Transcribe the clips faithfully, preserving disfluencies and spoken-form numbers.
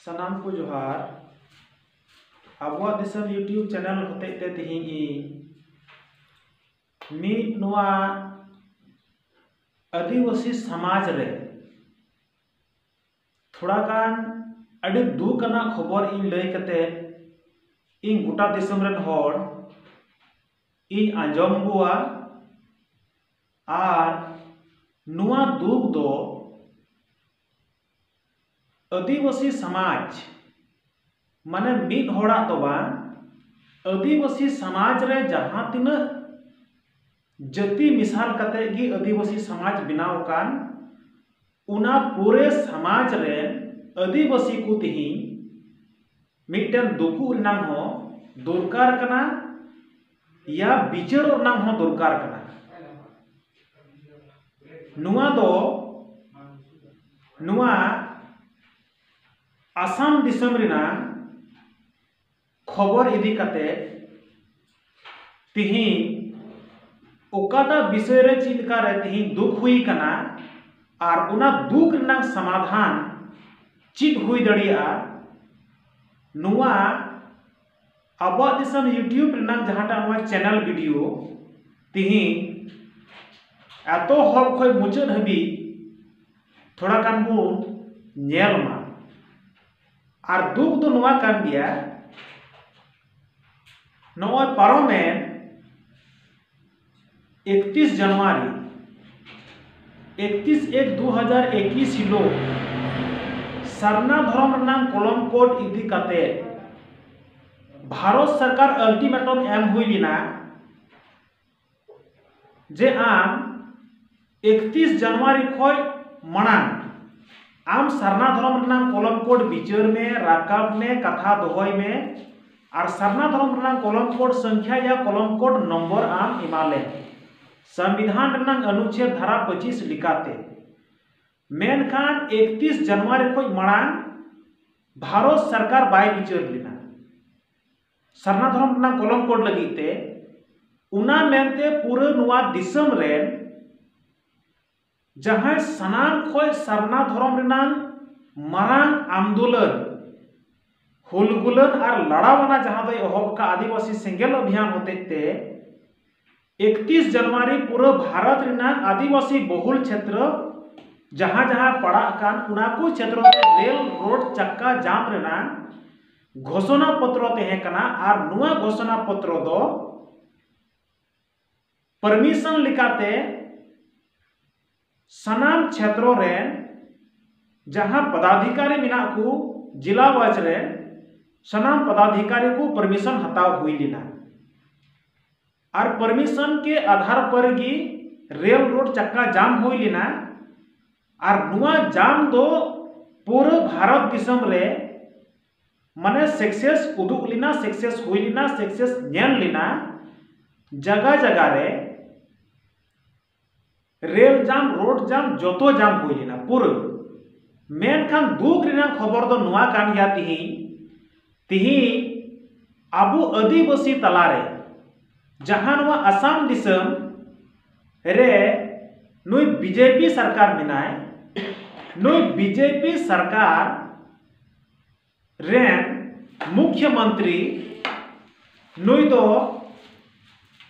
ᱥᱟᱱᱟᱢ ᱠᱚ ᱡᱚᱦᱟᱨ᱾ ᱟᱵᱚᱣᱟᱜ ᱫᱤᱥᱚᱢ YouTube channel ᱦᱚᱛᱮᱡ ᱛᱮ ᱛᱮᱦᱮᱧ ᱤᱧ ᱢᱤᱫ ᱱᱚᱣᱟ ᱟᱹᱫᱤᱵᱟᱹᱥᱤ ᱥᱚᱢᱟᱡᱽ ᱨᱮ ᱛᱷᱚᱲᱟ ᱜᱟᱱ ᱟᱹᱰᱤ ᱫᱩᱠ ᱟᱱᱟᱜ ᱠᱷᱚᱵᱚᱨ ᱤᱧ ᱞᱟᱹᱭ ᱠᱟᱛᱮ ᱤᱧ ᱜᱚᱴᱟ ᱫᱤᱥᱚᱢ ᱨᱮᱱ ᱦᱚᱲ ᱤᱧ ᱟᱸᱡᱚᱢ ᱠᱚᱣᱟ᱾ ᱟᱨ ᱱᱚᱣᱟ ᱫᱩᱠ ᱫᱚ ᱟᱹᱫᱤᱵᱟᱹᱥᱤ ᱥᱚᱢᱟᱡᱽ, ᱢᱟᱱᱮ ᱢᱤᱫ ᱦᱚᱲᱟᱜ ᱫᱚ ᱵᱟᱝ, ᱟᱹᱫᱤᱵᱟᱹᱥᱤ ᱥᱚᱢᱟᱡᱽ ᱨᱮ ᱡᱟᱦᱟᱸ ᱛᱤᱱᱟᱹᱜ ᱡᱟᱹᱛᱤ ᱢᱮᱥᱟᱞ ᱠᱟᱛᱮ ᱜᱮ ᱟᱹᱫᱤᱵᱟᱹᱥᱤ ᱥᱚᱢᱟᱡᱽ ᱵᱮᱱᱟᱣ ᱟᱠᱟᱱ, ᱚᱱᱟ ᱯᱩᱨᱟᱹ ᱥᱚᱢᱟᱡᱽ ᱨᱮᱱ ᱟᱹᱫᱤᱵᱟᱹᱥᱤ ᱠᱚ ᱛᱮᱦᱮᱧ ᱢᱤᱫᱴᱮᱱ ᱫᱩᱠᱩ ᱨᱮᱱᱟᱝ ᱦᱚᱸ ᱫᱚᱨᱠᱟᱨ ᱠᱟᱱᱟ, ᱭᱟ ᱵᱤᱪᱟᱹᱨᱚᱜ ᱨᱮᱱᱟᱝ ᱦᱚᱸ ᱫᱚᱨᱠᱟᱨ ᱠᱟᱱᱟ᱾ ᱱᱚᱣᱟ ᱫᱚ, ᱱᱚᱣᱟ ᱟᱥᱟᱢ ᱫᱤᱥᱚᱢ ᱨᱮᱱᱟᱜ ᱠᱷᱚᱵᱚᱨ ᱤᱫᱤ ᱠᱟᱛᱮ ᱛᱤᱦᱤᱧ ᱚᱠᱟᱴᱟᱜ ᱵᱤᱥᱚᱭ ᱨᱮ ᱪᱮᱫ ᱞᱮᱠᱟ ᱨᱮ ᱛᱤᱦᱤᱧ ᱫᱩᱠ ᱦᱩᱭ ᱠᱟᱱᱟ ᱟᱨ ᱚᱱᱟ ᱫᱩᱠ ᱨᱮᱱᱟᱜ ᱥᱚᱢᱟᱫᱷᱟᱱ ᱪᱮᱫ ᱦᱩᱭ ᱫᱟᱲᱮᱭᱟᱜᱼᱟ, ᱱᱚᱣᱟ ᱟᱵᱚᱣᱟᱜ ᱫᱤᱥᱚᱢ YouTube ᱨᱮᱱᱟᱜ ᱡᱟᱦᱟᱸᱴᱟᱜ ᱱᱚᱣᱟ channel video ᱛᱤᱦᱤᱧ ᱮᱛᱚᱦᱚᱵ ᱠᱷᱚᱱ ᱢᱩᱪᱟᱹᱫ ᱦᱟᱹᱵᱤᱡ ᱛᱷᱚᱲᱟ ᱜᱟᱱ ᱵᱚᱱ ᱧᱮᱞ ᱢᱟ᱾ ᱟᱨ ᱫᱩᱠ ᱫᱚ ᱱᱚᱣᱟ ᱠᱟᱱ ᱜᱮᱭᱟ, ᱱᱚᱜᱼᱚᱭ ᱯᱟᱨᱚᱢᱮᱱ ᱮᱠᱛᱤᱥ ᱡᱟᱱᱩᱣᱟᱨᱤ, ᱮᱠᱛᱤᱥ ᱮᱠ ᱫᱩ ᱦᱟᱡᱟᱨ ᱮᱠᱤᱥ ᱦᱤᱞᱳᱜ ᱥᱟᱨᱱᱟ ᱫᱷᱚᱨᱚᱢ ᱨᱮᱱᱟᱜ ᱠᱚᱞᱚᱢ ᱠᱳᱰ ᱤᱫᱤ ᱠᱟᱛᱮ ᱵᱷᱟᱨᱚᱛ ᱥᱚᱨᱠᱟᱨ ultimatum ᱮᱢ ᱦᱩᱭ ᱞᱮᱱᱟ ᱡᱮ ᱟᱢ ᱮᱠᱛᱤᱥ ᱡᱟᱱᱩᱣᱟᱨᱤ ᱠᱷᱚᱱ ᱢᱟᱲᱟᱝ ᱟᱢ ᱥᱟᱨᱱᱟ ᱫᱷᱚᱨᱚᱢ ᱨᱮᱱᱟᱜ ᱠᱚᱞᱚᱢ ᱠᱳᱰ ᱵᱤᱪᱟᱹᱨ ᱢᱮ, ᱨᱟᱠᱟᱵ ᱢᱮ, ᱠᱟᱛᱷᱟ ᱫᱚᱦᱚᱭ ᱢᱮ ᱟᱨ ᱥᱟᱨᱱᱟ ᱫᱷᱚᱨᱚᱢ ᱨᱮᱱᱟᱜ ᱠᱚᱞᱚᱢ ᱠᱳᱰ ᱥᱚᱝᱠᱷᱭᱟ ᱭᱟ ᱠᱚᱞᱚᱢ ᱠᱳᱰ ᱱᱚᱢᱵᱚᱨ ᱟᱢ ᱮᱢᱟ ᱞᱮᱢ᱾ ᱥᱚᱝᱵᱤᱫᱷᱟᱱ ᱨᱮᱱᱟᱜ ᱚᱱᱩᱪᱷᱮᱫ ᱫᱷᱟᱨᱟ ᱯᱚᱸᱪᱤᱥ ᱞᱮᱠᱟᱛᱮ᱾ ᱢᱮᱱᱠᱷᱟᱱ ᱮᱠᱛᱤᱥ ᱡᱟᱱᱩᱣᱟᱨᱤ ᱠᱷᱚᱱ ᱢᱟᱲᱟᱝ ᱵᱷᱟᱨᱚᱛ ᱥᱚᱨᱠᱟᱨ ᱵᱟᱭ ᱵᱤᱪᱟᱹᱨ ᱞᱮᱱᱟ ᱥᱟᱨᱱᱟ ᱫᱷᱚᱨᱚᱢ ᱨᱮᱱᱟᱜ ᱠᱚᱞᱚᱢ ᱠᱳᱰ ᱞᱟᱹᱜᱤᱫ ᱛᱮ᱾ ᱚᱱᱟ ᱢᱮᱱᱛᱮ ᱯᱩᱨᱟᱹ ᱱᱚᱣᱟ ᱫᱤᱥᱚᱢ ᱨᱮᱱ ᱡᱟᱦᱟᱸᱭ ᱥᱟᱱᱟᱢ ᱠᱷᱚᱱ ᱥᱟᱨᱱᱟ ᱫᱷᱚᱨᱚᱢ ᱨᱮᱱᱟᱜ ᱢᱟᱨᱟᱝ ᱟᱱᱫᱳᱞᱚᱱ ᱦᱩᱞᱜᱩᱞᱟᱹᱱ ᱟᱨ ᱞᱟᱲᱟᱣᱟᱱᱟ ᱡᱟᱦᱟᱸ ᱫᱚᱭ ᱮᱦᱚᱵ ᱟᱠᱟᱫ ᱟᱹᱫᱤᱵᱟᱹᱥᱤ ᱥᱮᱸᱜᱮᱞ ᱚᱵᱷᱤᱭᱟᱱ ᱦᱚᱛᱮᱡ ᱛᱮ ᱮᱠᱛᱤᱥ ᱡᱟᱱᱩᱣᱟᱨᱤ ᱯᱩᱨᱟᱹ ᱵᱷᱟᱨᱚᱛ ᱨᱮᱱᱟᱜ ᱟᱹᱫᱤᱵᱟᱹᱥᱤ ᱵᱚᱦᱩᱞ ᱪᱷᱮᱛᱨᱚ ᱡᱟᱦᱟᱸ ᱡᱟᱦᱟᱸ ᱯᱟᱲᱟᱜ ᱠᱟᱱ ᱚᱱᱟ ᱠᱚ ᱪᱷᱮᱛᱨᱚ ᱨᱮ ᱨᱮᱞ ᱨᱳᱰ ᱪᱟᱠᱟ ᱡᱟᱢ ᱨᱮᱱᱟᱜ ᱜᱷᱳᱥᱚᱱᱟ ᱯᱚᱛᱨᱚ ᱛᱟᱦᱮᱸ ᱠᱟᱱᱟ᱾ ᱟᱨ ᱱᱚᱣᱟ ᱜᱷᱳᱥᱚᱱᱟ ᱯᱚᱛᱨᱚ ᱫᱚ ᱯᱟᱨᱢᱤᱥᱚᱱ ᱞᱮᱠᱟᱛᱮ ᱥᱟᱱᱟᱢ ᱪᱷᱮᱛᱨᱚ ᱨᱮᱱ ᱡᱟᱦᱟᱸ ᱯᱚᱫᱟᱫᱷᱤᱠᱟᱨᱤ ᱢᱮᱱᱟᱜ ᱠᱚ ᱡᱮᱞᱟ ᱣᱟᱡᱽ ᱨᱮᱱ, ᱥᱟᱱᱟᱢ ᱯᱚᱫᱟᱫᱷᱤᱠᱟᱨᱤ ᱠᱚ ᱯᱟᱨᱢᱤᱥᱚᱱ ᱦᱟᱛᱟᱣ ᱦᱩᱭ ᱞᱮᱱᱟ᱾ ᱟᱨ ᱯᱟᱨᱢᱤᱥᱚᱱ ᱠᱮ ᱟᱫᱷᱟᱨ ᱯᱟᱨ ᱜᱮ ᱨᱮᱞ ᱨᱳᱰ ᱪᱟᱠᱟ ᱡᱟᱢ ᱦᱩᱭ ᱞᱮᱱᱟ᱾ ᱟᱨ ᱱᱚᱣᱟ ᱡᱟᱢ ᱫᱚ ᱯᱩᱨᱟᱹ ᱵᱷᱟᱨᱚᱛ ᱫᱤᱥᱚᱢ ᱨᱮ ᱢᱟᱱᱮ ᱥᱟᱠᱥᱮᱥ ᱩᱫᱩᱜ ᱞᱮᱱᱟ, ᱥᱟᱠᱥᱮᱥ ᱦᱩᱭ ᱞᱮᱱᱟ, ᱥᱟᱠᱥᱮᱥ ᱧᱮᱞ ᱞᱮᱱᱟ᱾ ᱡᱟᱜᱟ ᱡᱟᱜᱟ ᱨᱮ ᱨᱮᱞ ᱡᱟᱢ, ᱨᱳᱰ ᱡᱟᱢ, ᱡᱚᱛᱚ ᱡᱟᱢ ᱦᱩᱭ ᱞᱮᱱᱟ ᱯᱩᱨᱟᱹ᱾ ᱢᱮᱱᱠᱷᱟᱱ ᱫᱩᱠ ᱨᱮᱱᱟᱜ ᱠᱷᱚᱵᱚᱨ ᱫᱚ ᱱᱚᱣᱟ ᱠᱟᱱ ᱜᱮᱭᱟ, ᱛᱤᱦᱤᱧ ᱛᱤᱦᱤᱧ ᱟᱵᱚ ᱟᱹᱫᱤᱵᱟᱹᱥᱤ ᱛᱟᱞᱟᱨᱮ ᱡᱟᱦᱟᱸ ᱱᱚᱣᱟ ᱟᱥᱟᱢ ᱫᱤᱥᱚᱢ ᱨᱮ ᱱᱩᱭ ᱵᱤᱡᱮᱯᱤ ᱥᱚᱨᱠᱟᱨ ᱢᱮᱱᱟᱭ, ᱱᱩᱭ ᱵᱤᱡᱮᱯᱤ ᱥᱚᱨᱠᱟᱨ ᱨᱮᱱ ᱢᱩᱠᱷᱭᱚᱢᱚᱱᱛᱨᱤ ᱱᱩᱭ ᱫᱚ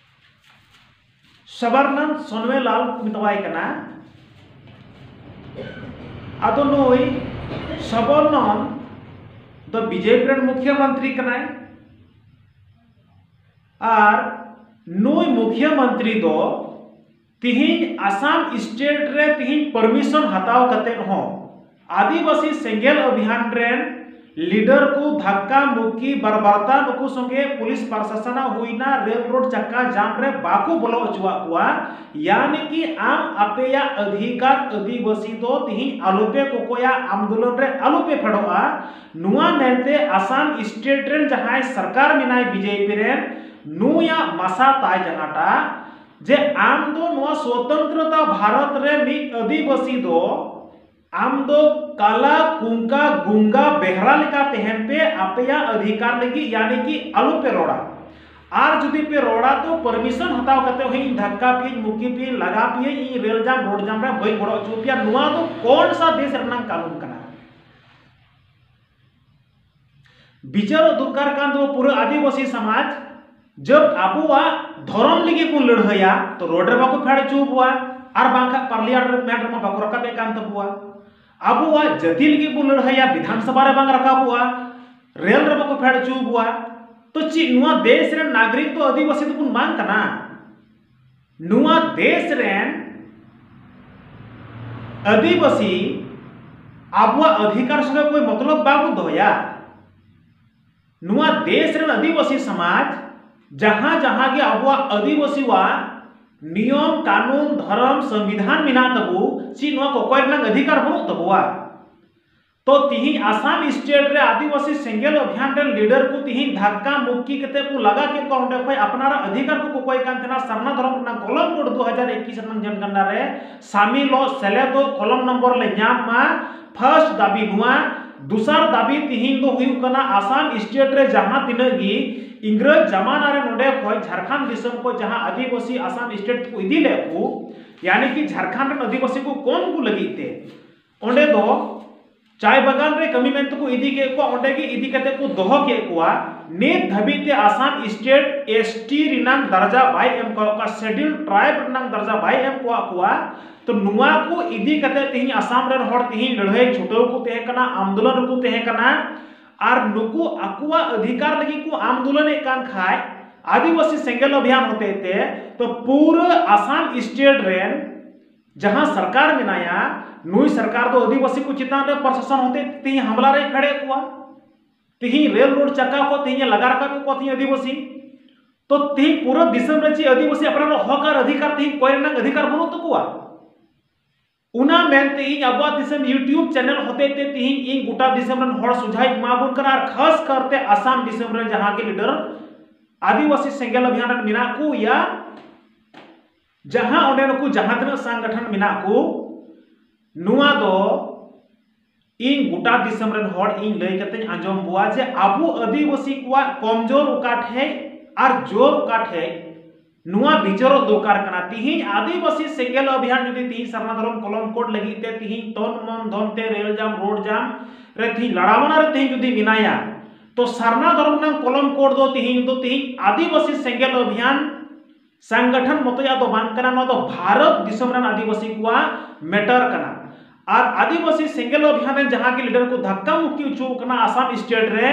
ᱥᱚᱵᱚᱨᱱᱚᱱ ᱥᱳᱱᱳᱣᱟᱞ ᱠᱚ ᱢᱮᱛᱟᱣᱟᱭ ᱠᱟᱱᱟ᱾ ᱟᱫᱚ ᱱᱩᱭ ᱥᱚᱵᱚᱨᱱᱚᱱ ᱫᱚ ᱵᱤᱡᱮᱯᱤ ᱨᱮᱱ ᱢᱩᱠᱷᱭᱚᱢᱚᱱᱛᱨᱤ ᱠᱟᱱᱟᱭ᱾ ᱟᱨ ᱱᱩᱭ ᱢᱩᱠᱷᱭᱚᱢᱚᱱᱛᱨᱤ ᱫᱚ ᱛᱤᱦᱤᱧ ᱟᱥᱟᱢ ᱥᱴᱮᱴ ᱨᱮ ᱛᱤᱦᱤᱧ ᱯᱟᱨᱢᱤᱥᱚᱱ ᱦᱟᱛᱟᱣ ᱠᱟᱛᱮ ᱦᱚᱸ ᱟᱹᱫᱤᱵᱟᱹᱥᱤ ᱥᱮᱸᱜᱮᱞ ᱚᱵᱷᱤᱭᱟᱱ ᱨᱮᱱ ᱞᱤᱰᱟᱨ ᱠᱚ ᱫᱷᱟᱠᱠᱟ ᱢᱩᱠᱠᱤ ᱵᱟᱨᱵᱟᱨᱛᱟ ᱱᱩᱠᱩ ᱥᱚᱸᱜᱮ ᱯᱩᱞᱤᱥ ᱯᱨᱚᱥᱟᱥᱚᱱᱟᱜ ᱦᱩᱭᱱᱟ ᱨᱮᱞ ᱨᱳᱰ ᱪᱟᱠᱟ ᱡᱟᱢ ᱨᱮ ᱵᱟᱠᱚ ᱵᱚᱞᱚ ᱦᱚᱪᱚᱣᱟᱜ ᱠᱚᱣᱟ᱾ ᱭᱟᱱᱤ ᱠᱤ ᱟᱢ ᱟᱯᱮᱭᱟᱜ ᱚᱫᱷᱤᱠᱟᱨ ᱟᱹᱫᱤᱵᱟᱹᱥᱤ ᱫᱚ ᱛᱤᱦᱤᱧ ᱟᱞᱚᱯᱮ ᱠᱚᱠᱚᱭᱟ, ᱟᱱᱫᱳᱞᱚᱱ ᱨᱮ ᱟᱞᱚᱯᱮ ᱯᱷᱮᱰᱚᱜᱼᱟ᱾ ᱱᱚᱣᱟ ᱢᱮᱱᱛᱮ ᱟᱥᱟᱢ ᱥᱴᱮᱴ ᱨᱮᱱ ᱡᱟᱦᱟᱸᱭ ᱥᱚᱨᱠᱟᱨ ᱢᱮᱱᱟᱭ ᱵᱤᱡᱮᱯᱤ ᱨᱮᱱ, ᱱᱩᱭᱟᱜ ᱢᱟᱥᱟ ᱛᱟᱭ ᱡᱟᱦᱟᱸᱴᱟᱜ ᱡᱮ ᱟᱢ ᱫᱚ ᱱᱚᱣᱟ ᱥᱚᱛᱚᱱᱛᱨᱚᱛᱟ ᱵᱷᱟᱨᱚᱛ ᱨᱮ ᱢᱤᱫ ᱟᱹᱫᱤᱵᱟᱹᱥᱤ ᱫᱚ ᱟᱢ ᱫᱚ ᱠᱟᱞᱟ ᱠᱩᱝᱠᱟ ᱜᱩᱝᱜᱟ ᱵᱮᱦᱨᱟ ᱞᱮᱠᱟ ᱛᱟᱦᱮᱱ ᱯᱮ, ᱟᱯᱮᱭᱟᱜ ᱚᱫᱷᱤᱠᱟᱨ ᱞᱟᱹᱜᱤᱫ, ᱭᱟᱱᱤ ᱠᱤ ᱟᱞᱚ ᱯᱮ ᱨᱚᱲᱟ᱾ ᱟᱨ ᱡᱩᱫᱤ ᱯᱮ ᱨᱚᱲᱟ ᱛᱚ ᱯᱟᱨᱢᱤᱥᱚᱱ ᱦᱟᱛᱟᱣ ᱠᱟᱛᱮ ᱦᱚᱸ ᱤᱧ ᱫᱷᱟᱠᱠᱟ ᱯᱮᱭᱟᱹᱧ, ᱢᱩᱠᱤ ᱯᱮᱭᱟᱹᱧ, ᱞᱟᱜᱟ ᱯᱮᱭᱟᱹᱧ, ᱤᱧ ᱨᱮᱞ ᱡᱟᱢ ᱨᱳᱰ ᱡᱟᱢ ᱨᱮ ᱵᱟᱹᱧ ᱜᱚᱲᱚ ᱦᱚᱪᱚ ᱯᱮᱭᱟ᱾ ᱱᱚᱣᱟ ᱫᱚ ᱠᱚᱱ ᱥᱟ ᱫᱮᱥ ᱨᱮᱱᱟᱜ ᱠᱟᱹᱱᱩᱱ ᱠᱟᱱᱟ? ᱵᱤᱪᱟᱹᱨᱚᱜ ᱫᱚᱨᱠᱟᱨ ᱠᱟᱱ ᱛᱟᱵᱚ ᱯᱩᱨᱟᱹ ᱟᱹᱫᱤᱵᱟᱹᱥᱤ ᱥᱚᱢᱟᱡᱽ᱾ ᱡᱟᱵ ᱟᱵᱚᱣᱟᱜ ᱫᱷᱚᱨᱚᱢ ᱞᱟᱹᱜᱤᱫ ᱵᱚᱱ ᱞᱟᱹᱲᱦᱟᱹᱭᱟ, ᱛᱚ ᱨᱳᱰ ᱨᱮ ᱵᱟᱠᱚ ᱯᱷᱮᱰ ᱦᱚᱪᱚ ᱵᱚᱣᱟ, ᱟᱨ ᱵᱟᱝᱠᱷᱟᱱ ᱯᱟᱨᱞᱤᱭᱟᱢᱮᱱᱴ ᱨᱮᱢᱟ ᱵᱟᱠᱚ ᱨᱟᱠᱟᱵᱮᱫ ᱠᱟᱱ ᱛᱟᱵᱚᱣᱟ᱾ ᱟᱵᱚᱣᱟᱜ ᱡᱟᱹᱛᱤ ᱞᱟᱹᱜᱤᱫ ᱵᱚᱱ ᱞᱟᱹᱲᱦᱟᱹᱭᱟ, ᱵᱤᱫᱷᱟᱱ ᱥᱚᱵᱷᱟ ᱨᱮ ᱵᱟᱝ ᱨᱟᱠᱟᱵᱚᱜᱼᱟ, ᱨᱮᱞ ᱨᱮ ᱵᱟᱠᱚ ᱯᱷᱮᱰ ᱦᱚᱪᱚ ᱵᱚᱣᱟ᱾ ᱛᱚ ᱪᱮᱫ ᱱᱚᱣᱟ ᱫᱮᱥ ᱨᱮᱱ ᱱᱟᱜᱚᱨᱤᱠ ᱫᱚ ᱟᱹᱫᱤᱵᱟᱹᱥᱤ ᱫᱚᱵᱚᱱ ᱵᱟᱝ ᱠᱟᱱᱟ? ᱱᱚᱣᱟ ᱫᱮᱥ ᱨᱮᱱ ᱟᱹᱫᱤᱵᱟᱹᱥᱤ ᱟᱵᱚᱣᱟᱜ ᱚᱫᱷᱤᱠᱟᱨ ᱥᱚᱸᱜᱮ ᱠᱳᱭ ᱢᱚᱛᱞᱚᱵ ᱵᱟᱵᱚ ᱫᱚᱦᱚᱭᱟ᱾ ᱱᱚᱣᱟ ᱫᱮᱥ ᱨᱮᱱ ᱟᱹᱫᱤᱵᱟᱹᱥᱤ ᱥᱚᱢᱟᱡᱽ, ᱡᱟᱦᱟᱸ ᱡᱟᱦᱟᱸ ᱜᱮ ᱟᱵᱚᱣᱟᱜ ᱟᱹᱫᱤᱵᱟᱹᱥᱤᱣᱟᱜ ᱱᱤᱭᱚᱢ, ᱠᱟᱹᱱᱩᱱ, ᱫᱷᱚᱨᱚᱢ, ᱥᱚᱝᱵᱤᱫᱷᱟᱱ ᱢᱮᱱᱟᱜ ᱛᱟᱵᱚ, ᱪᱮᱫ ᱱᱚᱣᱟ ᱠᱚᱠᱚᱭ ᱨᱮᱱᱟᱜ ᱚᱫᱷᱤᱠᱟᱨ ᱵᱟᱹᱱᱩᱜ ᱛᱟᱵᱚᱣᱟ? ᱛᱚ ᱛᱤᱦᱤᱧ ᱟᱥᱟᱢ ᱥᱴᱮᱴ ᱨᱮ ᱟᱹᱫᱤᱵᱟᱹᱥᱤ ᱥᱮᱸᱜᱮᱞ ᱚᱵᱷᱤᱭᱟᱱ ᱨᱮᱱ ᱞᱤᱰᱟᱨ ᱠᱚ ᱛᱤᱦᱤᱧ ᱫᱷᱟᱠᱠᱟ ᱢᱩᱠᱠᱤ ᱠᱟᱛᱮ ᱠᱚ ᱞᱟᱜᱟ ᱠᱮᱫ ᱠᱚᱣᱟ, ᱚᱸᱰᱮ ᱠᱷᱚᱱ ᱟᱯᱱᱟᱨᱟᱜ ᱚᱫᱷᱤᱠᱟᱨ ᱠᱚ ᱠᱚᱠᱚᱭ ᱠᱟᱱ ᱛᱟᱦᱮᱱᱟ᱾ ᱥᱟᱨᱱᱟ ᱫᱷᱚᱨᱚᱢ ᱨᱮᱱᱟᱜ ᱠᱚᱞᱚᱢ ᱠᱳᱰ ᱫᱩ ᱦᱟᱡᱟᱨ ᱮᱠᱤᱥ ᱨᱮᱱᱟᱜ ᱡᱚᱱᱜᱚᱱᱱᱟ ᱨᱮ ᱥᱟᱢᱤᱞᱚᱜ, ᱥᱮᱞᱮᱫᱚᱜ, ᱠᱚᱞᱚᱢ ᱱᱚᱢᱵᱚᱨ ᱞᱮ ᱧᱟᱢ ᱢᱟ᱾ ᱯᱷᱟᱨᱥᱴ ᱫᱟᱹᱵᱤ ᱱᱚᱣᱟ᱾ ᱫᱚᱥᱟᱨ ᱫᱟᱹᱵᱤ ᱛᱤᱦᱤᱧ ᱫᱚ ᱦᱩᱭᱩᱜ ᱠᱟᱱᱟ, ᱟᱥᱟᱢ ᱥᱴᱮᱴ ᱨᱮ ᱡᱟᱦᱟᱸ ᱛᱤᱱᱟᱹᱜ ᱜᱮ ᱤᱝᱨᱮᱡᱽ ᱡᱟᱢᱟᱱᱟ ᱨᱮ ᱱᱚᱰᱮ ᱠᱷᱚᱱ ᱡᱷᱟᱲᱠᱷᱚᱸᱰ ᱫᱤᱥᱚᱢ ᱠᱷᱚᱱ ᱡᱟᱦᱟᱸ ᱟᱹᱫᱤᱵᱟᱹᱥᱤ ᱟᱥᱟᱢ ᱥᱴᱮᱴ ᱠᱚ ᱤᱫᱤ ᱞᱮᱫ ᱠᱚ, ᱭᱟᱱᱤ ᱠᱤ ᱡᱷᱟᱲᱠᱷᱚᱸᱰ ᱨᱮᱱ ᱟᱹᱫᱤᱵᱟᱹᱥᱤ ᱠᱚ ᱠᱚᱢ ᱠᱚ ᱞᱟᱹᱜᱤᱫ ᱛᱮ ᱚᱸᱰᱮ ᱫᱚ ᱪᱟᱭ ᱵᱟᱜᱟᱱ ᱨᱮ ᱠᱟᱹᱢᱤ ᱢᱮᱱᱛᱮ ᱠᱚ ᱤᱫᱤ ᱠᱮᱫ ᱠᱚᱣᱟ, ᱚᱸᱰᱮ ᱜᱮ ᱤᱫᱤ ᱠᱟᱛᱮ ᱠᱚ ᱫᱚᱦᱚ ᱠᱮᱫ ᱠᱚᱣᱟ᱾ ᱱᱤᱛ ᱫᱷᱟᱹᱵᱤᱡ ᱛᱮ ᱟᱥᱟᱢ ᱥᱴᱮᱴ ᱮᱥ ᱴᱤ ᱨᱮᱱᱟᱜ ᱫᱟᱨᱡᱟ ᱵᱟᱭ ᱮᱢ ᱠᱟᱣᱟᱫ ᱠᱚᱣᱟ, ᱥᱮᱰᱤᱭᱩᱞ ᱴᱨᱟᱭᱤᱵ ᱨᱮᱱᱟᱜ ᱫᱟᱨᱡᱟ ᱵᱟᱭ ᱮᱢ ᱠᱟᱣᱟᱫ ᱠᱚᱣᱟ᱾ ᱛᱚ ᱱᱚᱣᱟ ᱠᱚ ᱤᱫᱤ ᱠᱟᱛᱮ ᱛᱮᱦᱮᱧ ᱟᱥᱟᱢ ᱨᱮᱱ ᱦᱚᱲ ᱛᱮᱦᱮᱧ ᱞᱟᱹᱲᱦᱟᱹᱭ ᱪᱷᱩᱴᱟᱹᱣ ᱠᱚ ᱛᱟᱦᱮᱸ ᱠᱟᱱᱟ, ᱟᱱᱫᱳᱞᱚᱱ ᱨᱮᱠᱚ ᱛᱟᱦᱮᱸ ᱠᱟᱱᱟ᱾ ᱟᱨ ᱱᱩᱠᱩ ᱟᱠᱚᱣᱟᱜ ᱚᱫᱷᱤᱠᱟᱨ ᱞᱟᱹᱜᱤᱫ ᱠᱚ ᱟᱱᱫᱳᱞᱚᱱᱮᱫ ᱠᱟᱱ ᱠᱷᱟᱡ, ᱟᱹᱫᱤᱵᱟᱹᱥᱤ ᱥᱮᱸᱜᱮᱞ ᱚᱵᱷᱤᱭᱟᱱ ᱦᱚᱛᱮᱡ ᱛᱮ, ᱛᱚ ᱯᱩᱨᱟᱹ ᱟᱥᱟᱢ ᱥᱴᱮᱴ ᱨᱮᱱ ᱡᱟᱦᱟᱸ ᱥᱚᱨᱠᱟᱨ ᱢᱮᱱᱟᱭᱟ, ᱱᱩᱭ ᱥᱚᱨᱠᱟᱨ ᱫᱚ ᱟᱹᱫᱤᱵᱟᱹᱥᱤ ᱠᱚ ᱪᱮᱛᱟᱱ ᱨᱮ ᱯᱨᱚᱥᱟᱥᱚᱱ ᱦᱚᱛᱮᱡ ᱛᱮ ᱛᱮᱦᱮᱧ ᱦᱟᱢᱞᱟ ᱨᱮᱭ ᱯᱷᱮᱰᱮᱫ ᱠᱚᱣᱟ᱾ ᱛᱮᱦᱮᱧ ᱨᱮᱞ ᱨᱳᱰ ᱪᱟᱠᱟ ᱠᱚ ᱛᱮᱦᱮᱧ ᱮ ᱞᱟᱜᱟ ᱨᱟᱠᱟᱵᱮᱫ ᱠᱚᱣᱟ ᱛᱮᱦᱮᱧ ᱟᱹᱫᱤᱵᱟᱹᱥᱤ᱾ ᱛᱚ ᱛᱮᱦᱮᱧ ᱯᱩᱨᱟᱹ ᱫᱤᱥᱚᱢ ᱨᱮ ᱪᱮᱫ ᱟᱹᱫᱤᱵᱟᱹᱥᱤ ᱟᱯᱱᱟᱨᱟᱜ ᱦᱚᱠ ᱟᱨ ᱚᱫᱷᱤᱠᱟᱨ ᱛᱮᱦᱮᱧ ᱠᱚᱭ ᱨᱮᱱᱟᱜ ᱚᱫᱷᱤᱠᱟᱨ ᱵᱟᱹᱱᱩᱜ ᱛᱟᱠᱚᱣᱟ? ᱚᱱᱟ ᱢᱮᱱᱛᱮ ᱤᱧ ᱟᱵᱚᱣᱟᱜ ᱫᱤᱥᱚᱢ YouTube ᱪᱮᱱᱮᱞ ᱦᱚᱛᱮᱡ ᱛᱮ ᱛᱮᱦᱮᱧ ᱤᱧ ᱜᱚᱴᱟ ᱫᱤᱥᱚᱢ ᱨᱮᱱ ᱦᱚᱲ ᱥᱚᱡᱷᱟᱧ ᱮᱢᱟ ᱵᱚᱱ ᱠᱟᱱᱟ, ᱟᱨ ᱠᱷᱟᱥ ᱠᱟᱨᱛᱮ ᱟᱥᱟᱢ ᱫᱤᱥᱚᱢ ᱨᱮᱱ ᱡᱟᱦᱟᱸ ᱜᱮ ᱞᱤᱰᱟᱨ ᱟᱹᱫᱤᱵᱟᱹᱥᱤ ᱥᱮᱸᱜᱮᱞ ᱚᱵᱷᱤᱭᱟᱱ ᱨᱮᱱ ᱢᱮᱱᱟᱜ ᱠᱚ ᱭᱟ, ᱡᱟᱦᱟᱸ ᱚᱸᱰᱮ ᱱᱩᱠᱩ ᱡᱟᱦᱟᱸ ᱛᱤᱱᱟᱹᱜ ᱥᱚᱝᱜᱚᱴᱷᱚᱱ ᱢᱮᱱᱟᱜ ᱠᱚ, ᱱᱚᱣᱟ ᱫᱚ ᱤᱧ ᱜᱚᱴᱟ ᱫᱤᱥᱚᱢ ᱨᱮᱱ ᱦᱚᱲ ᱤᱧ ᱞᱟᱹᱭ ᱠᱟᱛᱮᱧ ᱟᱸᱡᱚᱢ ᱵᱚᱣᱟ ᱡᱮ ᱟᱵᱚ ᱟᱹᱫᱤᱵᱟᱹᱥᱤ ᱠᱚᱣᱟᱜ ᱠᱚᱢᱡᱳᱨ ᱚᱠᱟ ᱴᱷᱮᱡ ᱟᱨ ᱡᱳᱨ ᱚᱠᱟ ᱴᱷᱮᱡ, ᱱᱚᱣᱟ ᱵᱤᱪᱟᱹᱨᱚᱜ ᱫᱚᱨᱠᱟᱨ ᱠᱟᱱᱟ᱾ ᱛᱤᱦᱤᱧ ᱟᱹᱫᱤᱵᱟᱹᱥᱤ ᱥᱮᱸᱜᱮᱞ ᱚᱵᱷᱤᱭᱟᱱ ᱡᱩᱫᱤ ᱛᱤᱦᱤᱧ ᱥᱟᱨᱱᱟ ᱫᱷᱚᱨᱚᱢ ᱠᱚᱞᱚᱢ ᱠᱳᱰ ᱞᱟᱹᱜᱤᱫ ᱛᱮ ᱛᱤᱦᱤᱧ ᱛᱚᱱ ᱢᱚᱱ ᱫᱷᱚᱱ ᱛᱮ ᱨᱮᱞ ᱡᱟᱢ, ᱨᱳᱰ ᱡᱟᱢ ᱨᱮ ᱛᱤᱦᱤᱧ ᱞᱟᱲᱟᱣᱱᱟ ᱨᱮ ᱛᱤᱦᱤᱧ ᱡᱩᱫᱤ ᱢᱮᱱᱟᱭᱟ, ᱛᱚ ᱥᱟᱨᱱᱟ ᱫᱷᱚᱨᱚᱢ ᱨᱮᱱᱟᱜ ᱠᱚᱞᱚᱢ ᱠᱳᱰ ᱫᱚ ᱛᱤᱦᱤᱧ ᱫᱚ ᱛᱤᱦᱤᱧ ᱟᱹᱫᱤᱵᱟᱹᱥᱤ ᱥᱮᱸᱜᱮᱞ ᱚᱵᱷᱤᱭᱟᱱ ᱥᱚᱝᱜᱚᱴᱷᱚᱱ ᱢᱚᱛᱚᱭᱟᱜ ᱫᱚ ᱵᱟᱝ ᱠᱟᱱᱟ, ᱱᱚᱣᱟ ᱫᱚ ᱵᱷᱟᱨᱚᱛ ᱫᱤᱥᱚᱢ ᱨᱮᱱ ᱟᱹᱫᱤᱵᱟᱹᱥᱤ ᱠᱚᱣᱟᱜ ᱢᱮᱴᱟᱨ ᱠᱟᱱᱟ᱾ ᱟᱨ ᱟᱹᱫᱤᱵᱟᱹᱥᱤ ᱥᱮᱸᱜᱮᱞ ᱚᱵᱷᱤᱭᱟᱱ ᱨᱮᱱ ᱡᱟᱦᱟᱸ ᱜᱮ ᱞᱤᱰᱟᱨ ᱠᱚ ᱫᱷᱟᱠᱠᱟ ᱢᱩᱠᱠᱤ ᱦᱚᱪᱚ ᱠᱟᱱᱟ ᱟᱥᱟᱢ ᱥᱴᱮᱴ ᱨᱮ,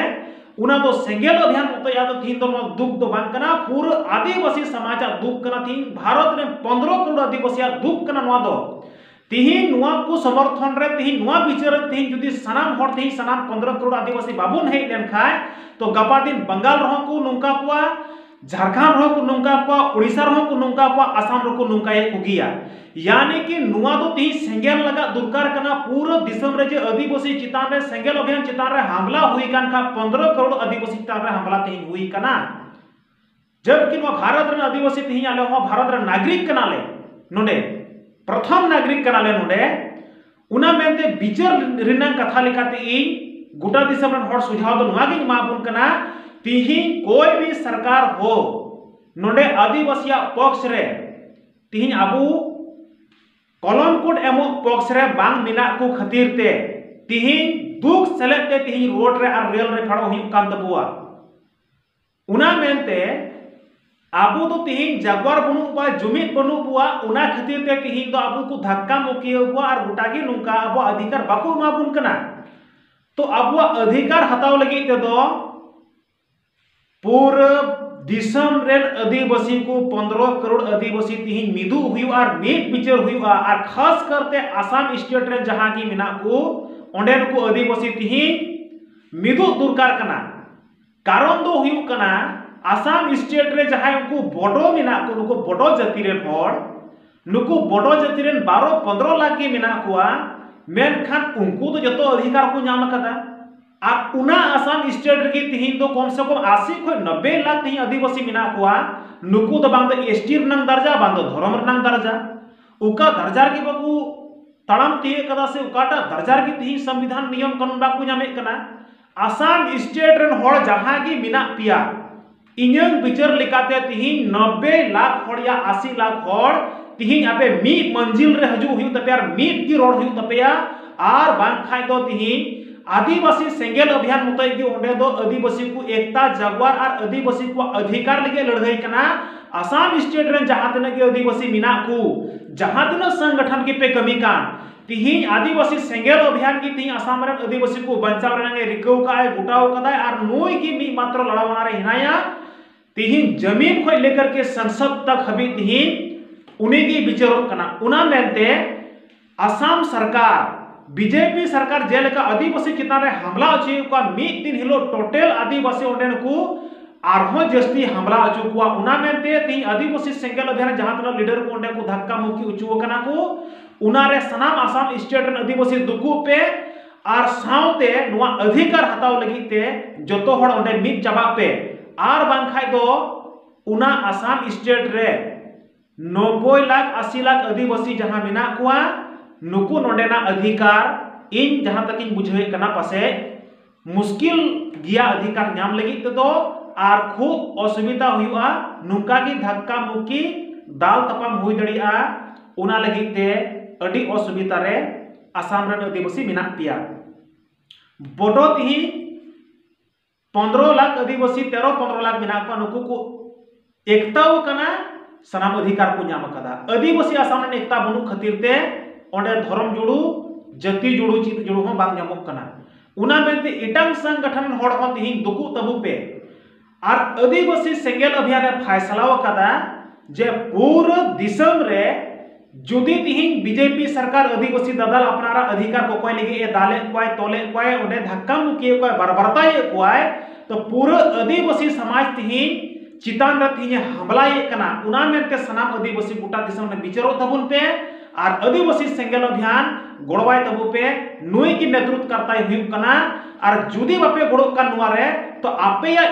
ᱚᱱᱟ ᱫᱚ ᱥᱮᱸᱜᱮᱞ ᱚᱵᱷᱤᱭᱟᱱ ᱢᱚᱛᱚᱭᱟᱜ ᱫᱚ ᱛᱤᱦᱤᱧ ᱫᱚ ᱱᱚᱣᱟ ᱫᱩᱠ ᱫᱚ ᱵᱟᱝ ᱠᱟᱱᱟ, ᱯᱩᱨᱟᱹ ᱟᱹᱫᱤᱵᱟᱹᱥᱤ ᱥᱚᱢᱟᱡᱟᱜ ᱫᱩᱠ ᱠᱟᱱᱟ, ᱛᱤᱦᱤᱧ ᱵᱷᱟᱨᱚᱛ ᱨᱮᱱ ᱯᱚᱱᱫᱽᱨᱚ ᱠᱨᱳᱲ ᱟᱹᱫᱤᱵᱟᱹᱥᱤᱭᱟᱜ ᱫᱩᱠ ᱠᱟᱱᱟ ᱱᱚᱣᱟ ᱫᱚ᱾ ᱛᱤᱦᱤᱧ ᱱᱚᱣᱟ ᱠᱚ ᱥᱚᱢᱚᱨᱛᱷᱚᱱ ᱨᱮ ᱛᱤᱦᱤᱧ ᱱᱚᱣᱟ ᱵᱤᱪᱟᱹᱨ ᱨᱮ ᱛᱤᱦᱤᱧ ᱡᱩᱫᱤ ᱥᱟᱱᱟᱢ ᱦᱚᱲ ᱛᱤᱦᱤᱧ ᱥᱟᱱᱟᱢ ᱯᱚᱱᱫᱽᱨᱚ ᱠᱨᱳᱲ ᱟᱹᱫᱤᱵᱟᱹᱥᱤ ᱵᱟᱵᱚᱱ ᱦᱮᱡ ᱞᱮᱱᱠᱷᱟᱱ, ᱛᱚ ᱜᱟᱯᱟ ᱫᱤᱱ ᱵᱟᱝᱜᱟᱞ ᱨᱮᱦᱚᱸ ᱠᱚ ᱱᱚᱝᱠᱟ ᱠᱚᱣᱟ, ᱡᱷᱟᱲᱠᱷᱚᱸᱰ ᱨᱮᱦᱚᱸ ᱠᱚ ᱱᱚᱝᱠᱟ ᱠᱚᱣᱟ, ᱳᱰᱤᱥᱟ ᱨᱮᱦᱚᱸ ᱠᱚ ᱱᱚᱝᱠᱟ ᱠᱚᱣᱟ, ᱟᱥᱟᱢ ᱨᱮᱠᱚ ᱱᱚᱝᱠᱟᱭᱮᱫ ᱠᱚᱜᱮᱭᱟ᱾ ᱭᱟᱱᱤ ᱠᱤ ᱱᱚᱣᱟ ᱫᱚ ᱛᱤᱦᱤᱧ ᱥᱮᱸᱜᱮᱞ ᱞᱟᱜᱟᱜ ᱫᱚᱨᱠᱟᱨ ᱠᱟᱱᱟ ᱯᱩᱨᱟᱹ ᱫᱤᱥᱚᱢ ᱨᱮ, ᱡᱮ ᱟᱹᱫᱤᱵᱟᱹᱥᱤ ᱪᱮᱛᱟᱱ ᱨᱮ ᱥᱮᱸᱜᱮᱞ ᱚᱵᱷᱤᱭᱟᱱ ᱪᱮᱛᱟᱱ ᱨᱮ ᱦᱟᱢᱞᱟ ᱦᱩᱭ ᱠᱟᱱ ᱠᱷᱟᱱ ᱯᱚᱱᱫᱽᱨᱚ ᱠᱨᱳᱲ ᱟᱹᱫᱤᱵᱟᱹᱥᱤ ᱪᱮᱛᱟᱱ ᱨᱮ ᱦᱟᱢᱞᱟ ᱛᱤᱦᱤᱧ ᱦᱩᱭ ᱠᱟᱱᱟ᱾ ᱡᱚᱵᱠᱤ ᱱᱚᱣᱟ ᱵᱷᱟᱨᱚᱛ ᱨᱮᱱ ᱟᱹᱫᱤᱵᱟᱹᱥᱤ ᱛᱤᱦᱤᱧ ᱟᱞᱮ ᱦᱚᱸ ᱵᱷᱟᱨᱚᱛ ᱨᱮᱱ ᱱᱟᱜᱚᱨᱤᱠ ᱠᱟᱱᱟᱞᱮ, ᱱᱚᱰᱮ ᱯᱨᱚᱛᱷᱚᱢ ᱱᱟᱜᱚᱨᱤᱠ ᱠᱟᱱᱟᱞᱮ ᱱᱚᱰᱮ᱾ ᱚᱱᱟ ᱢᱮᱱᱛᱮ ᱵᱤᱪᱟᱹᱨ ᱨᱮᱱᱟᱜ ᱠᱟᱛᱷᱟ ᱞᱮᱠᱟᱛᱮ ᱤᱧ ᱜᱚᱴᱟ ᱫᱤᱥᱚᱢ ᱨᱮᱱ ᱦᱚᱲ ᱥᱩᱡᱷᱟᱣ ᱫᱚ ᱱᱚᱣᱟ ᱜᱤᱧ ᱮᱢᱟ ᱵᱚᱱ ᱠᱟᱱᱟ, ᱛᱤᱦᱤᱧ ᱠᱚᱭ ᱵᱷᱤ ᱥᱚᱨᱠᱟᱨ ᱦᱳ ᱱᱚᱰᱮ ᱟᱹᱫᱤᱵᱟᱹᱥᱤᱭᱟᱜ ᱯᱚᱠᱥ ᱨᱮ ᱛᱤᱦᱤᱧ ᱟᱵᱚ ᱠᱚᱞᱚᱢ ᱠᱳᱰ ᱮᱢᱚᱜ ᱯᱚᱠᱥ ᱨᱮ ᱵᱟᱝ ᱢᱮᱱᱟᱜ ᱠᱚ ᱠᱷᱟᱹᱛᱤᱨ ᱛᱮ ᱛᱤᱦᱤᱧ ᱫᱩᱠ ᱥᱮᱞᱮᱫ ᱛᱮ ᱛᱤᱦᱤᱧ ᱨᱳᱰ ᱨᱮ ᱟᱨ ᱨᱮᱞ ᱨᱮ ᱯᱷᱮᱰᱚᱜ ᱦᱩᱭᱩᱜ ᱠᱟᱱ ᱛᱟᱵᱚᱣᱟ᱾ ᱚᱱᱟ ᱢᱮᱱᱛᱮ ᱟᱵᱚ ᱫᱚ ᱛᱤᱦᱤᱧ ᱡᱟᱜᱣᱟᱨ ᱵᱟᱹᱱᱩᱜ ᱵᱚᱣᱟ, ᱡᱩᱢᱤᱫ ᱵᱟᱹᱱᱩᱜ ᱵᱚᱣᱟ, ᱚᱱᱟ ᱠᱷᱟᱹᱛᱤᱨ ᱛᱮ ᱛᱤᱦᱤᱧ ᱫᱚ ᱟᱵᱚ ᱠᱚ ᱫᱷᱟᱠᱠᱟ ᱢᱩᱠᱤᱭᱟᱹᱣ ᱵᱚᱣᱟ ᱟᱨ ᱜᱚᱴᱟ ᱜᱮ ᱱᱚᱝᱠᱟ ᱟᱵᱚᱣᱟᱜ ᱚᱫᱷᱤᱠᱟᱨ ᱵᱟᱠᱚ ᱮᱢᱟ ᱵᱚᱱ ᱠᱟᱱᱟ᱾ ᱛᱚ ᱟᱵᱚᱣᱟᱜ ᱚᱫᱷᱤᱠᱟᱨ ᱦᱟᱛᱟᱣ ᱞᱟᱹᱜᱤᱫ ᱛᱮᱫᱚ ᱯᱩᱨᱟᱹ ᱫᱤᱥᱚᱢ ᱨᱮᱱ ᱟᱹᱫᱤᱵᱟᱹᱥᱤ ᱠᱚ ᱯᱚᱱᱫᱽᱨᱚ ᱠᱟᱨᱳᱲ ᱟᱹᱫᱤᱵᱟᱹᱥᱤ ᱛᱤᱦᱤᱧ ᱢᱤᱫᱩᱜ ᱦᱩᱭᱩᱜᱼᱟ ᱟᱨ ᱢᱤᱫ ᱵᱤᱪᱟᱹᱨ ᱦᱩᱭᱩᱜᱼᱟ᱾ ᱟᱨ ᱠᱷᱟᱥ ᱠᱟᱨᱛᱮ ᱟᱥᱟᱢ ᱥᱴᱮᱴ ᱨᱮ ᱡᱟᱦᱟᱸ ᱜᱮ ᱢᱮᱱᱟᱜ ᱠᱚ ᱚᱸᱰᱮᱱ ᱠᱚ ᱟᱹᱫᱤᱵᱟᱹᱥᱤ ᱛᱤᱦᱤᱧ ᱢᱤᱫᱩᱜ ᱫᱚᱨᱠᱟᱨ ᱠᱟᱱᱟ᱾ ᱠᱟᱨᱚᱱ ᱫᱚ ᱦᱩᱭᱩᱜ ᱠᱟᱱᱟ ᱟᱥᱟᱢ ᱥᱴᱮᱴ ᱨᱮ ᱡᱟᱦᱟᱸᱭ ᱩᱱᱠᱩ ᱵᱚᱰᱚ ᱢᱮᱱᱟᱜ ᱠᱚ, ᱱᱩᱠᱩ ᱵᱚᱰᱚ ᱡᱟᱹᱛᱤ ᱨᱮᱱ ᱦᱚᱲ, ᱱᱩᱠᱩ ᱵᱚᱰᱚ ᱡᱟᱹᱛᱤ ᱨᱮᱱ ᱵᱟᱨᱚ ᱯᱚᱱᱫᱽᱨᱚ ᱞᱟᱠᱷ ᱜᱮ ᱢᱮᱱᱟᱜ ᱠᱚᱣᱟ, ᱢᱮᱱᱠᱷᱟᱱ ᱩᱱᱠᱩ ᱫᱚ ᱡᱚᱛᱚ ᱚᱫᱷᱤᱠᱟᱨ ᱠᱚ ᱧᱟᱢ ᱟᱠᱟᱫᱟ᱾ ᱟᱨ ᱚᱱᱟ ᱟᱥᱟᱢ ᱥᱴᱮᱴ ᱨᱮᱜᱮ ᱛᱤᱦᱤᱧ ᱫᱚ ᱠᱚᱢ ᱥᱮ ᱠᱚᱢ ᱟᱥᱤ ᱠᱷᱚᱱ ᱱᱚᱵᱵᱳᱭ ᱞᱟᱠᱷ ᱛᱤᱦᱤᱧ ᱟᱹᱫᱤᱵᱟᱹᱥᱤ ᱢᱮᱱᱟᱜ ᱠᱚᱣᱟ᱾ ᱱᱩᱠᱩ ᱫᱚ ᱵᱟᱝ ᱫᱚ ᱮᱥ ᱴᱤ ᱨᱮᱱᱟᱝ ᱫᱟᱨᱡᱟ, ᱵᱟᱝ ᱫᱚ ᱫᱷᱚᱨᱚᱢ ᱨᱮᱱᱟᱝ ᱫᱟᱨᱡᱟ, ᱚᱠᱟ ᱫᱟᱨᱡᱟ ᱨᱮᱜᱮ ᱵᱟᱠᱚ ᱛᱟᱲᱟᱢ ᱛᱤᱭᱟᱹᱜ ᱠᱟᱫᱟ ᱥᱮ ᱚᱠᱟᱴᱟᱜ ᱫᱟᱨᱡᱟ ᱨᱮᱜᱮ ᱛᱤᱦᱤᱧ ᱥᱚᱝᱵᱤᱫᱷᱟᱱ ᱱᱤᱭᱚᱢ ᱠᱟᱹᱱᱩᱱ ᱵᱟᱠᱚ ᱧᱟᱢᱮᱫ ᱠᱟᱱᱟ᱾ ᱟᱥᱟᱢ ᱥᱴᱮᱴ ᱨᱮᱱ ᱦᱚᱲ ᱡᱟᱦᱟᱸ ᱜᱮ ᱢᱮᱱᱟᱜ ᱯᱮᱭᱟ, ᱤᱧᱟᱹᱝ ᱵᱤᱪᱟᱹᱨ ᱞᱮᱠᱟᱛᱮ ᱛᱤᱦᱤᱧ ᱱᱚᱵᱵᱳᱭ ᱞᱟᱠᱷ ᱦᱚᱲ ᱭᱟ ᱟᱥᱤ ᱞᱟᱠᱷ ᱦᱚᱲ ᱛᱤᱦᱤᱧ ᱟᱯᱮ ᱢᱤᱫ ᱢᱟᱹᱱᱡᱤᱞ ᱨᱮ ᱦᱤᱡᱩᱜ ᱦᱩᱭᱩᱜ ᱛᱟᱯᱮᱭᱟ ᱟᱨ ᱢᱤᱫ ᱜᱮ ᱨᱚᱲ ᱦᱩᱭᱩᱜ ᱛᱟᱯᱮᱭᱟ᱾ ᱟᱨ ᱵᱟᱝᱠᱷᱟᱡ ᱫᱚ ᱛᱤᱦᱤᱧ ᱟᱹᱫᱤᱵᱟᱹᱥᱤ ᱥᱮᱸᱜᱮᱞ ᱚᱵᱷᱤᱭᱟᱱ ᱢᱚᱛᱚᱡ ᱜᱮ ᱚᱸᱰᱮ ᱫᱚ ᱟᱹᱫᱤᱵᱟᱹᱥᱤ ᱠᱚ ᱮᱠᱛᱟ ᱡᱟᱜᱣᱟᱨ ᱟᱨ ᱟᱹᱫᱤᱵᱟᱹᱥᱤ ᱠᱚᱣᱟᱜ ᱚᱫᱷᱤᱠᱟᱨ ᱞᱟᱹᱜᱤᱫ ᱞᱟᱹᱲᱦᱟᱹᱭ ᱠᱟᱱᱟ᱾ ᱟᱥᱟᱢ ᱥᱴᱮᱴ ᱨᱮᱱ ᱡᱟᱦᱟᱸ ᱛᱤᱱᱟᱹᱜ ᱜᱮ ᱟᱹᱫᱤᱵᱟᱹᱥᱤ ᱢᱮᱱᱟᱜ ᱠᱚ, ᱡᱟᱦᱟᱸ ᱛᱤᱱᱟᱹᱜ ᱥᱚᱝᱜᱚᱴᱷᱚᱱ ᱜᱮᱯᱮ ᱠᱟᱹᱢᱤ ᱠᱟᱱ, ᱛᱤᱦᱤᱧ ᱟᱹᱫᱤᱵᱟᱹᱥᱤ ᱥᱮᱸᱜᱮᱞ ᱚᱵᱷᱤᱭᱟᱱ ᱜᱮ ᱛᱤᱦᱤᱧ ᱟᱥᱟᱢ ᱨᱮᱱ ᱟᱹᱫᱤᱵᱟᱹᱥᱤ ᱠᱚ ᱵᱟᱧᱪᱟᱣ ᱨᱮᱱᱟᱜ ᱮ ᱨᱤᱠᱟᱹᱣ ᱠᱟᱜᱼᱟᱭ, ᱜᱚᱴᱟᱣ ᱠᱟᱫᱟᱭ, ᱟᱨ ᱱᱩᱭ ᱜᱮ ᱢᱤᱫ ᱢᱟᱛᱨᱚ ᱞᱟᱲᱟᱣᱱᱟ ᱨᱮ ᱦᱮᱱᱟᱭᱟ᱾ ᱛᱤᱦᱤᱧ ᱡᱟᱢᱤᱱ ᱠᱷᱚᱡ ᱞᱮᱠᱟᱨ ᱠᱮ ᱥᱚᱝᱥᱚᱫ ᱛᱟᱠ ᱦᱟᱹᱵᱤᱡ ᱛᱤᱦᱤᱧ ᱩᱱᱤ ᱜᱮ ᱵᱤᱪᱟᱹᱨᱚᱜ ᱠᱟᱱᱟ᱾ ᱚᱱᱟ ᱢᱮᱱᱛᱮ ᱟᱥᱟᱢ ᱥᱚᱨᱠᱟᱨ, ᱵᱤᱡᱮᱯᱤ ᱥᱚᱨᱠᱟᱨ ᱡᱮᱞᱮᱠᱟ ᱟᱹᱫᱤᱵᱟᱹᱥᱤ ᱪᱮᱛᱟᱱ ᱨᱮ ᱦᱟᱢᱞᱟ ᱦᱚᱪᱚᱭᱮᱫ ᱠᱚᱣᱟ, ᱢᱤᱫ ᱫᱤᱱ ᱦᱤᱞᱳᱜ ᱴᱳᱴᱟᱞ ᱟᱹᱫᱤᱵᱟᱹᱥᱤ ᱚᱸᱰᱮᱱ ᱠᱚ ᱟᱨᱦᱚᱸ ᱡᱟᱹᱥᱛᱤ ᱦᱟᱢᱞᱟ ᱦᱚᱪᱚ ᱠᱚᱣᱟ᱾ ᱚᱱᱟ ᱢᱮᱱᱛᱮ ᱛᱤᱦᱤᱧ ᱟᱹᱫᱤᱵᱟᱹᱥᱤ ᱥᱮᱸᱜᱮᱞ ᱚᱵᱷᱤᱭᱟᱱ ᱡᱟᱦᱟᱸ ᱛᱤᱱᱟᱹᱜ ᱞᱤᱰᱟᱨ ᱠᱚ ᱚᱸᱰᱮ ᱠᱚ ᱫᱷᱟᱠᱠᱟ ᱢᱩᱠᱠᱤ ᱦᱚᱪᱚ ᱟᱠᱟᱱᱟ ᱠᱚ, ᱚᱱᱟᱨᱮ ᱥᱟᱱᱟᱢ ᱟᱥᱟᱢ ᱥᱴᱮᱴ ᱨᱮᱱ ᱟᱹᱫᱤᱵᱟᱹᱥᱤ ᱫᱩᱠᱩᱜ ᱯᱮ ᱟᱨ ᱥᱟᱶᱛᱮ ᱱᱚᱣᱟ ᱚᱫᱷᱤᱠᱟᱨ ᱦᱟᱛᱟᱣ ᱞᱟᱹᱜᱤᱫ ᱛᱮ ᱡᱚᱛᱚ ᱦᱚᱲ ᱚᱸᱰᱮ ᱢᱤᱫ ᱪᱟᱵᱟᱜ ᱯᱮ, ᱟᱨ ᱵᱟᱝᱠᱷᱟᱡ ᱫᱚ ᱚᱱᱟ ᱟᱥᱟᱢ ᱥᱴᱮᱴ ᱨᱮ ᱱᱚᱵᱵᱳᱭ ᱞᱟᱠᱷ ᱟᱥᱤ ᱞᱟᱠᱷ ᱟᱹᱫᱤᱵᱟᱹᱥᱤ ᱡᱟᱦᱟᱸ ᱢᱮᱱᱟᱜ ᱠᱚᱣᱟ, ᱱᱩᱠᱩ ᱱᱚᱰᱮᱱᱟᱜ ᱚᱫᱷᱤᱠᱟᱨ ᱤᱧ ᱡᱟᱦᱟᱸ ᱛᱟᱹᱠᱤᱧ ᱵᱩᱡᱷᱟᱹᱣᱮᱫ ᱠᱟᱱᱟ, ᱯᱟᱥᱮᱡ ᱢᱩᱥᱠᱤᱞ ᱜᱮᱭᱟ ᱚᱫᱷᱤᱠᱟᱨ ᱧᱟᱢ ᱞᱟᱹᱜᱤᱫ ᱛᱮᱫᱚ, ᱟᱨ ᱠᱷᱩᱵ ᱚᱥᱩᱵᱤᱫᱷᱟ ᱦᱩᱭᱩᱜᱼᱟ᱾ ᱱᱚᱝᱠᱟ ᱜᱮ ᱫᱷᱟᱠᱠᱟ ᱢᱩᱠᱠᱤ, ᱫᱟᱞ ᱛᱟᱯᱟᱢ ᱦᱩᱭ ᱫᱟᱲᱮᱭᱟᱜᱼᱟ᱾ ᱚᱱᱟ ᱞᱟᱹᱜᱤᱫ ᱛᱮ ᱟᱹᱰᱤ ᱚᱥᱩᱵᱤᱫᱷᱟ ᱨᱮ ᱟᱥᱟᱢ ᱨᱮᱱ ᱟᱹᱫᱤᱵᱟᱹᱥᱤ ᱢᱮᱱᱟᱜ ᱯᱮᱭᱟ᱾ ᱵᱚᱰᱚ ᱛᱤᱦᱤᱧ ᱯᱚᱱᱫᱽᱨᱚ ᱞᱟᱠᱷ ᱟᱹᱫᱤᱵᱟᱹᱥᱤ, ᱛᱮᱨᱚ ᱯᱚᱱᱫᱽᱨᱚ ᱞᱟᱠᱷ ᱢᱮᱱᱟᱜ ᱠᱚᱣᱟ, ᱱᱩᱠᱩ ᱠᱚ ᱮᱠᱛᱟᱣ ᱠᱟᱱᱟ, ᱥᱟᱱᱟᱢ ᱚᱫᱷᱤᱠᱟᱨ ᱠᱚ ᱧᱟᱢ ᱟᱠᱟᱫᱟ᱾ ᱟᱹᱫᱤᱵᱟᱹᱥᱤ ᱟᱥᱟᱢ ᱨᱮᱱ ᱮᱠᱛᱟ ᱵᱟᱹᱱᱩᱜ ᱠᱷᱟᱹᱛᱤᱨ ᱛᱮ ᱚᱸᱰᱮ ᱫᱷᱚᱨᱚᱢ ᱡᱩᱲᱩ, ᱡᱟᱹᱛᱤ ᱡᱩᱲᱩ, ᱪᱮᱫ ᱡᱩᱲᱩ ᱦᱚᱸ ᱵᱟᱝ ᱧᱟᱢᱚᱜ ᱠᱟᱱᱟ᱾ ᱚᱱᱟ ᱢᱮᱱᱛᱮ ᱮᱴᱟᱝ ᱥᱚᱝᱜᱚᱴᱷᱚᱱ ᱦᱚᱲ ᱦᱚᱸ ᱛᱤᱦᱤᱧ ᱫᱩᱠᱩᱜ ᱛᱟᱵᱩ ᱯᱮ᱾ ᱟᱨ ᱟᱹᱫᱤᱵᱟᱹᱥᱤ ᱥᱮᱸᱜᱮᱞ ᱚᱵᱷᱤᱭᱟᱱ ᱮ ᱯᱷᱟᱭᱥᱟᱞᱟ ᱟᱠᱟᱫᱟ ᱡᱮ ᱯᱩᱨᱟᱹ ᱫᱤᱥᱚᱢ ᱨᱮ ᱡᱩᱫᱤ ᱛᱤᱦᱤᱧ ᱵᱤᱡᱮᱯᱤ ᱥᱚᱨᱠᱟᱨ ᱟᱹᱫᱤᱵᱟᱹᱥᱤ ᱫᱟᱫᱟᱞ ᱟᱯᱱᱟᱨᱟᱜ ᱚᱫᱷᱤᱠᱟᱨ ᱠᱚ ᱚᱠᱚᱭ ᱞᱟᱹᱜᱤᱫ ᱮ ᱫᱟᱞᱮᱫ ᱠᱚᱣᱟᱭ, ᱛᱚᱞᱮᱫ ᱠᱚᱣᱟᱭ, ᱚᱸᱰᱮ ᱫᱷᱟᱠᱠᱟ ᱢᱩᱠᱤᱭᱮᱫ ᱠᱚᱣᱟᱭ, ᱵᱟᱨᱵᱟᱨᱛᱟᱭᱮᱫ ᱠᱚᱣᱟᱭ, ᱛᱚ ᱯᱩᱨᱟᱹ ᱟᱹᱫᱤᱵᱟᱹᱥᱤ ᱥᱚᱢᱟᱡᱽ ᱛᱤᱦᱤᱧ ᱪᱮᱛᱟᱱ ᱨᱮ ᱛᱤᱦᱤᱧ ᱮ ᱦᱟᱢᱞᱟᱭᱮᱫ ᱠᱟᱱᱟ᱾ ᱚᱱᱟ ᱢᱮᱱᱛᱮ ᱥᱟᱱᱟᱢ ᱟᱹᱫᱤᱵᱟᱹᱥᱤ ᱜᱚᱴᱟ ᱫᱤᱥᱚᱢ ᱨᱮ ᱵᱤᱪᱟᱹᱨᱚᱜ ᱛᱟᱵᱚᱱ ᱯᱮ ᱟᱨ ᱟᱹᱫᱤᱵᱟᱹᱥᱤ ᱥᱮᱸᱜᱮᱞ ᱚᱵᱷᱤᱭᱟᱱ ᱜᱚᱲᱚᱣᱟᱭ ᱛᱟᱵᱚ ᱯᱮ᱾ ᱱᱩᱭ ᱜᱮ ᱱᱮᱛᱨᱩᱛ ᱠᱟᱨᱛᱟᱭ ᱦᱩᱭᱩᱜ ᱠᱟᱱᱟ᱾ ᱟᱨ ᱡᱩᱫᱤ ᱵᱟᱯᱮ ᱜᱚᱲᱚᱜ ᱠᱟᱱ ᱱᱚᱣᱟ ᱨᱮ, ᱛᱚ ᱟᱯᱮᱭᱟᱜ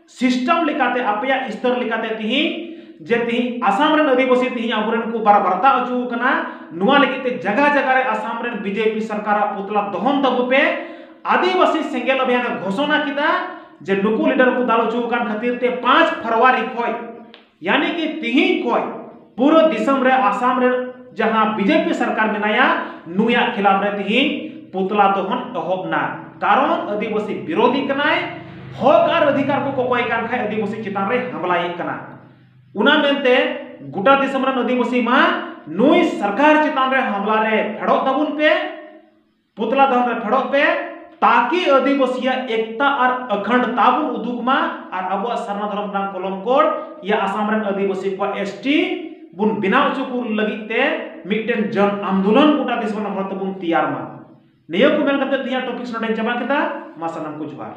ᱥᱤᱥᱴᱮᱢ ᱞᱮᱠᱟᱛᱮ, ᱟᱯᱮᱭᱟᱜ ᱥᱛᱚᱨ ᱞᱮᱠᱟᱛᱮ ᱛᱤᱦᱤᱧ ᱡᱮ ᱛᱤᱦᱤᱧ ᱟᱥᱟᱢ ᱨᱮᱱ ᱟᱹᱫᱤᱵᱟᱹᱥᱤ ᱛᱤᱦᱤᱧ ᱟᱵᱚᱨᱮᱱ ᱠᱚ ᱵᱟᱨ ᱵᱟᱨᱛᱟ ᱦᱚᱪᱚ ᱟᱠᱟᱱᱟ, ᱱᱚᱣᱟ ᱞᱟᱹᱜᱤᱫ ᱛᱮ ᱡᱟᱜᱟ ᱡᱟᱜᱟ ᱨᱮ ᱟᱥᱟᱢ ᱨᱮᱱ ᱵᱤᱡᱮᱯᱤ ᱥᱚᱨᱠᱟᱨᱟᱜ ᱯᱩᱛᱞᱟ ᱫᱚᱦᱚᱱ ᱛᱟᱵᱚ ᱯᱮ᱾ ᱟᱹᱫᱤᱵᱟᱹᱥᱤ ᱥᱮᱸᱜᱮᱞ ᱚᱵᱷᱤᱭᱟᱱ ᱮ ᱜᱷᱳᱥᱚᱱᱟ ᱠᱮᱫᱟ ᱡᱮ ᱱᱩᱠᱩ ᱞᱤᱰᱟᱨ ᱠᱚ ᱫᱟᱞ ᱦᱚᱪᱚ ᱟᱠᱟᱱ ᱠᱷᱟᱹᱛᱤᱨ ᱛᱮ ᱯᱟᱸᱪ ᱯᱷᱮᱵᱽᱨᱩᱣᱟᱨᱤ ᱠᱷᱚᱡ, ᱭᱟᱱᱤ ᱠᱤ ᱛᱤᱦᱤᱧ ᱠᱷᱚᱡ ᱯᱩᱨᱟᱹ ᱫᱤᱥᱚᱢ ᱨᱮ ᱟᱥᱟᱢ ᱨᱮ ᱡᱟᱦᱟᱸ ᱵᱤᱡᱮᱯᱤ ᱥᱚᱨᱠᱟᱨ ᱢᱮᱱᱟᱭᱟ, ᱱᱩᱭᱟᱜ ᱠᱷᱤᱞᱟᱯ ᱨᱮ ᱛᱤᱦᱤᱧ ᱯᱩᱛᱞᱟ ᱫᱚᱦᱚᱱ ᱮᱦᱚᱵ ᱱᱟ᱾ ᱠᱟᱨᱚᱱ ᱟᱹᱫᱤᱵᱟᱹᱥᱤ ᱵᱤᱨᱳᱫᱷᱤ ᱠᱟᱱᱟᱭ, ᱦᱚᱠ ᱟᱨ ᱚᱫᱷᱤᱠᱟᱨ ᱠᱚ ᱠᱚᱠᱚᱭ ᱠᱟᱱ ᱠᱷᱟᱱ ᱟᱹᱫᱤᱵᱟᱹᱥᱤ ᱪᱮᱛᱟᱱ ᱨᱮ ᱦᱟᱢᱞᱟᱭᱮᱫ ᱠᱟᱱᱟ᱾ ᱚᱱᱟ ᱢᱮᱱᱛᱮ ᱜᱚᱴᱟ ᱫᱤᱥᱚᱢ ᱨᱮᱱ ᱟᱹᱫᱤᱵᱟᱹᱥᱤ ᱢᱟ ᱱᱩᱭ ᱥᱚᱨᱠᱟᱨ ᱪᱮᱛᱟᱱ ᱨᱮ ᱦᱟᱢᱞᱟ ᱨᱮ ᱯᱷᱮᱰᱚᱜ ᱛᱟᱵᱚᱱ ᱯᱮ, ᱯᱩᱛᱞᱟ ᱫᱚᱦᱚᱱ ᱨᱮ ᱯᱷᱮᱰᱚᱜ ᱯᱮ, ᱛᱟᱠᱤ ᱟᱹᱫᱤᱵᱟᱹᱥᱤᱭᱟᱜ ᱮᱠᱛᱟ ᱟᱨ ᱟᱠᱷᱟᱱᱰ ᱛᱟᱵᱚᱱ ᱩᱫᱩᱜ ᱢᱟ ᱟᱨ ᱟᱵᱚᱣᱟᱜ ᱥᱟᱨᱱᱟ ᱫᱷᱚᱨᱚᱢ ᱨᱮᱱᱟᱜ ᱠᱚᱞᱚᱢ ᱠᱳᱰ ᱭᱟ ᱟᱥᱟᱢ ᱨᱮᱱ ᱟᱹᱫᱤᱵᱟᱹᱥᱤ ᱠᱚᱣᱟᱜ ᱮᱥᱴᱤ ᱵᱚᱱ ᱵᱮᱱᱟᱣ ᱦᱚᱪᱚ ᱠᱚ ᱞᱟᱹᱜᱤᱫ ᱛᱮ ᱢᱤᱫᱴᱮᱱ ᱡᱚᱱ ᱟᱱᱫᱳᱞᱚᱱ ᱜᱚᱴᱟ ᱫᱤᱥᱚᱢ ᱨᱮᱱ ᱦᱚᱲ ᱛᱮᱵᱚᱱ ᱛᱮᱭᱟᱨ ᱢᱟ᱾ ᱱᱤᱭᱟᱹ ᱠᱚ ᱢᱮᱱ ᱠᱟᱛᱮ ᱛᱮᱦᱮᱧᱟᱜ ᱴᱚᱯᱤᱠ ᱱᱚᱰᱮᱧ ᱪᱟᱵᱟ ᱠᱮᱫᱟ᱾ ᱢᱟ ᱥᱟᱱᱟᱢ ᱠᱚ ᱡᱚᱦᱟᱨ᱾